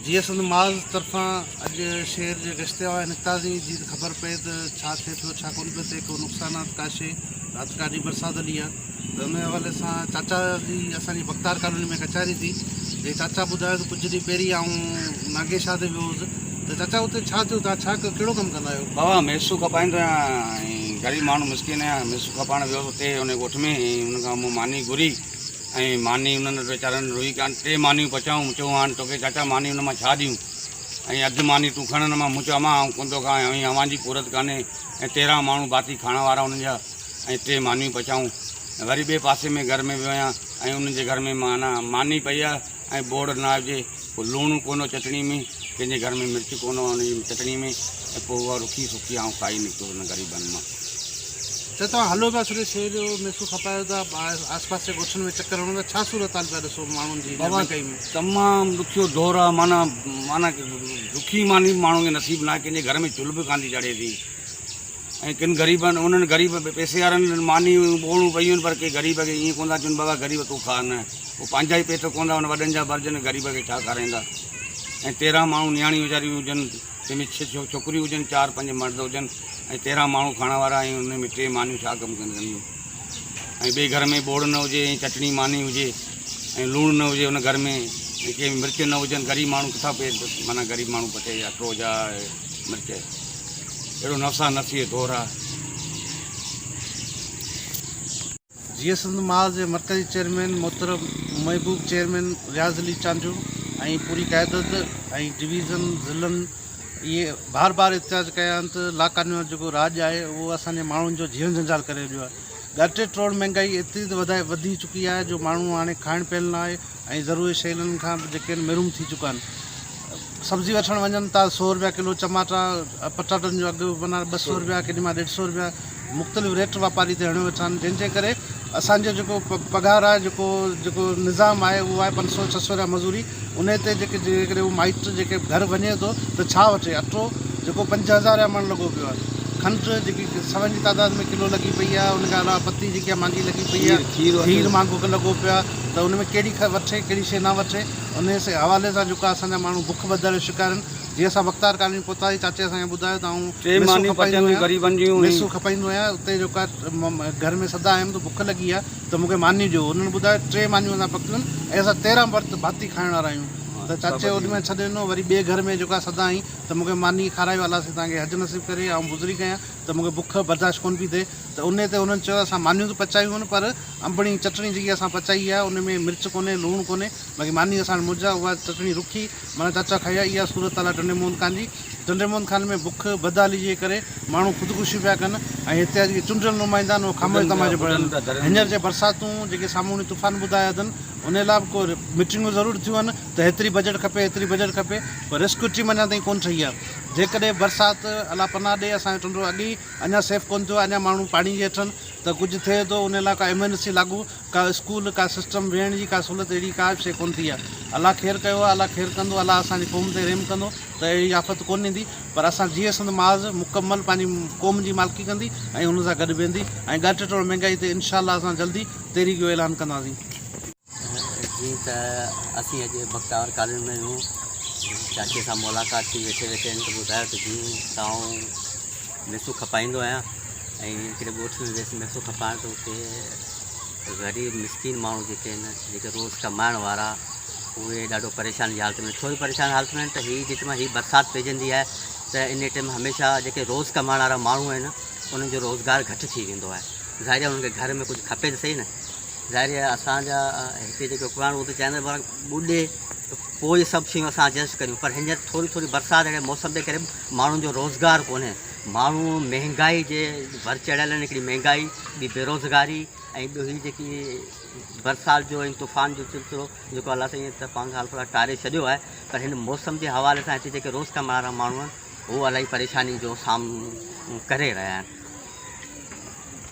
جيئي سنڌ محاذ طرفان اڄ شهر جي گشتي واري نڪتاسين جي ته خبر پئي ته ڇا ٿئي پيو ڇا ڪونه پيو ٿئي ڪو نقصانات ڪا شي رات ڏاڍي برسات هلي آ ته ان حوالي سان چاچا جي اسان جي بختار ڪالوني ۾ ڪچهري ٿي جي چاچا ٻڌايو ته ڪجهه ڏينهن پهرين آئون ناگي شاهه تي ويو هوس ته چاچا اتي ڇا ٿيو تان ڇا ڪهڙو ڪم ڪندا آهيو؟ بابا ميسو کپائيندو آهيان ۽ غريب ماڻهو مسڪين آهيان ميسو کپائڻ ويو هوس اتي ان ڳوٺ ۾ ۽ ان کان مون ماني گهري ۽ ماني انهن وٽ ويچارن روئي ڪان ٽي مانيون پچائون مون چيو هاڻ توکي چاچا ماني ان مان ڇا ڏيون ۽ اڌ ماني تون کڻ ان مان مون چيو امان آئون ڪونه ٿو کان ۽ اوهان جي پورت ڪانهي ۽ 13 ماڻهو ڀاتي کائڻ وارا انهن جا ۽ ٽي مانيون پچائون ۽ وري ٻئي پاسي ۾ گهر ۾ ويو آهيان ۽ انهن جي گهر ۾ معنيٰ ماني پئي آهي ۽ ٻوڙ نه هجي پوء لوڻ ڪونه هو چٽڻي ۾ ڪنهن جي گهر ۾ مرچ ڪونه هو ان جي چٽڻي ۾ ۽ پوء اها رکي سکي آئون کائي نڪتس انهن غريبن مان. چئو توهان هلو پيا سڄي شهر جو ميسو کپايو ٿا آس پاس جي ڳوٺن ۾ چڪر هڻو ٿا ڇا صورتحال پيا ڏسو ماڻهن جي هن بابا مهنگائي ۾. تمام ڏکيو دور آ معنيٰ معنيٰ رکي ماني به ماڻهن کي نصيب ناهي ڪنهن جي گهر ۾ چلهه به ڪانه ٿي چڙهي ٿي ۽ ڪن غريبن انهن غريب پئسي وارن ماني ٻوڙون پيون آهن پر ڪي غريب کي ائين ڪونه ٿا چون بابا غريب تون کاء نه هو پنهنجا ئي پيٽ ڪونه ٿا ان وڏن جا ڀرجن غريب کي ڇا کارائيندا ۽ 13 ماڻهو نياڻيون ويچاريون هجن جنهن ۾ ڇهه ڇوڪريون هجن چار پنج مرد هجن ۽ 13 ماڻهو کائڻ وارا ۽ ان ۾ ٽي مانيون ڇا ڪم ڪنديون ۽ ٻئي گهر ۾ ٻوڙ نه هجي ۽ چٽڻي ماني هجي ۽ لوڻ نه هجي ان گهر ۾ ۽ ڪي مرچ نه هجن غريب ماڻهو ڪٿان پي معنيٰ غريب ماڻهو پچي اٽو جا مرچ اهڙو نفسا نفسي جو دور آ. جيئي سنڌ محاذ جي مرڪزي چيئرمين محترم محبوب چيئرمين رياض علي چانڊيو ۽ پوري قيادت ۽ ڊويزن ضلعن اهي بار بار احتجاج ڪيا آهن ته لاقانونيت جيڪو راڄ آهي اهو اسان جي ماڻهن جو جيئڻ جنجال ڪري ڇڏيو آهي ڳاٽي ٽوڙ مهنگائي ايتري ته وڌائي وڌي چڪي آهي جو ماڻهو هاڻي کائڻ پيئڻ لاء ۽ ضروري شين کان به جيڪي آهن محروم ٿي چڪا آهن سبزي وٺڻ وڃن ٿا سو روپيا ڪلو چماٽا پٽاٽن جو اگهه معنيٰ 200 روپيا ڪيڏي مهل 150 روپيا مختلف ريٽ واپاري تي هڻيو ويٺا آهن جنهن جي ڪري اسانجو جيڪو پگهار آهي جيڪو جيڪو نظام آهي اهو آهي 500 600 روپيا مزوري ان تي جيڪي جيڪڏهن هو مائٽ جيڪي گهر وڃي ٿو ته ڇا وٺي اٽو جيڪو 5000 رپيا مڻ لڳو پيو آهي کنڊ جيڪي سون جي تعداد ۾ ڪلو لڳي پئي آهي ان کان علاوه پتي جيڪي آهي مهانگي لڳي پئي آهي کير مهانگو لڳو پيو آهي ته ان ۾ ڪهڙي وٺي ڪهڙي شيء نه وٺي ان حوالي سان جيڪو اسان جا ماڻهو بک بدر جو شڪار آهن جيئن اسان بختار ڪالوني پهتاسين چاچي اسان کي ٻڌايو ته آئون ٽي مانيون پچنديون غريبن جون ميسو کپائيندو آهيان اتي جيڪو آهي گهر ۾ سدا آيم ته بک لڳي آهي ته مون کي ماني ڏيو انهن ٻڌايو ٽي مانيون اسان پڪيون آهن ۽ اسان 13 ڀاتي کائڻ وارا آهيون ته چاچي اوڏي مهل ڇڏي ڏنو وري ٻئي گهر ۾ جيڪو آهي سدا آئين ته مون کي ماني کارايو الله سائين توهان کي حج نصيب ڪري آئون گذري ڪيان ته مون کي بک برداشت ڪونه پئي ٿئي ته انهي تي انهن چيو اسان مانيون ته پچايون آهن پر انبڻي چٽڻي جيڪي اسان پچائي آهي ان ۾ مرچ ڪونهي لوڻ ڪونهي باقي ماني اسان وٽ موجود آهي اها چٽڻي رکي معنيٰ چاچا کائي آهي اها صورت حال آهي ٽنڊي محمد خان جي ٽنڊي محمد خان ۾ بک بدحالي جي ڪري ماڻهو خودڪشيون پيا ڪن ۽ هتي جا جيڪي چونڊيل نمائندا آهن اهي خاموش تماشو بڻيل آهن هينئر جي برساتون جيڪي سامونڊي طوفان ٻڌايا اٿن ان لاء به ڪو ميٽنگون ضرور ٿيون آهن ته هيتري بجيٽ کپي هيتري بجيٽ کپي پر ريسڪيو ٽيم اڃا تائين ڪونه ٺهي آهي جيڪڏهن برسات الله پناهه ڏي اسان جو ٽنڊو اڳ ئي اڃا سيف ڪونه ٿيو آهي اڃا ماڻهو پاڻي جي هيٺ آهن ته ڪجهه ٿئي ٿو ان لاء ڪا ايمرجنسي لاڳو ڪا اسڪول ڪا سسٽم ويهڻ جي ڪا سهولت اهڙي ڪا به شيء ڪونه ٿي آهي الله خير ڪيو آهي الله خير ڪندو الله اسان جي قوم تي رحم ڪندو ته اهڙي آفت ڪونه ايندي پر اسان جيئي سنڌ محاذ مڪمل پنهنجي قوم جي مالڪي ڪندي ۽ ان سان گڏ ويندي ۽ ڳاٽي ٽوڙ مهنگائي تي انشاء الله اسان جلدي تحريڪ جو اعلان ڪنداسين. جيئن ته اسين اڄ بختاور ڪالوني ۾ آهيون چاچي سان ملاقات ٿي ويٺي ويٺي هن ٻڌايو ته جيئن ته آئون ميسو کپائيندو آهيان ۽ هڪڙي ڳوٺ ۾ ويس ميسو کپائڻ ته اتي غريب مسڪين ماڻهو جيڪي آهن جيڪي روز ڪمائڻ وارا اهي ڏاڍو پريشان جي حالت ۾ ڇو جو پريشان حالت ۾ آهن ته هي جيڪي مهل هي برسات پئجندي آهي ته ان ٽيم هميشه جيڪي روز ڪمائڻ وارا ماڻهو آهن انهن جو روزگار گهٽ ٿي ويندو آهي ظاهر آهي انهن کي گهر ۾ ڪجهه کپي ته سهي نه ظاهر آهي اسان جا هتي جيڪي حڪمران اهي ته چاهين ٿا پر ٻڏي ته پوء اهي سڀ شيون اسان ايڊجسٽ ڪريون پر هينئر ٿوري ٿوري برسات اهڙي موسم جي ڪري ماڻهن جو روزگار ڪونهي ماڻهو مهنگائي جي ور چڙهيل آهن هڪڙي مهنگائي ٻي بيروزگاري ۽ ٻيو هي جيڪي برسات جو ۽ طوفان جو سلسلو جيڪو الله سائين ته پاڻ حال ٿورا ٽاري ڇڏيو آهي پر هن موسم جي حوالي سان هتي جيڪي روز ڪمائڻ وارا ماڻهو آهن هو الاهي پريشاني جو سامنو ڪري رهيا آهن.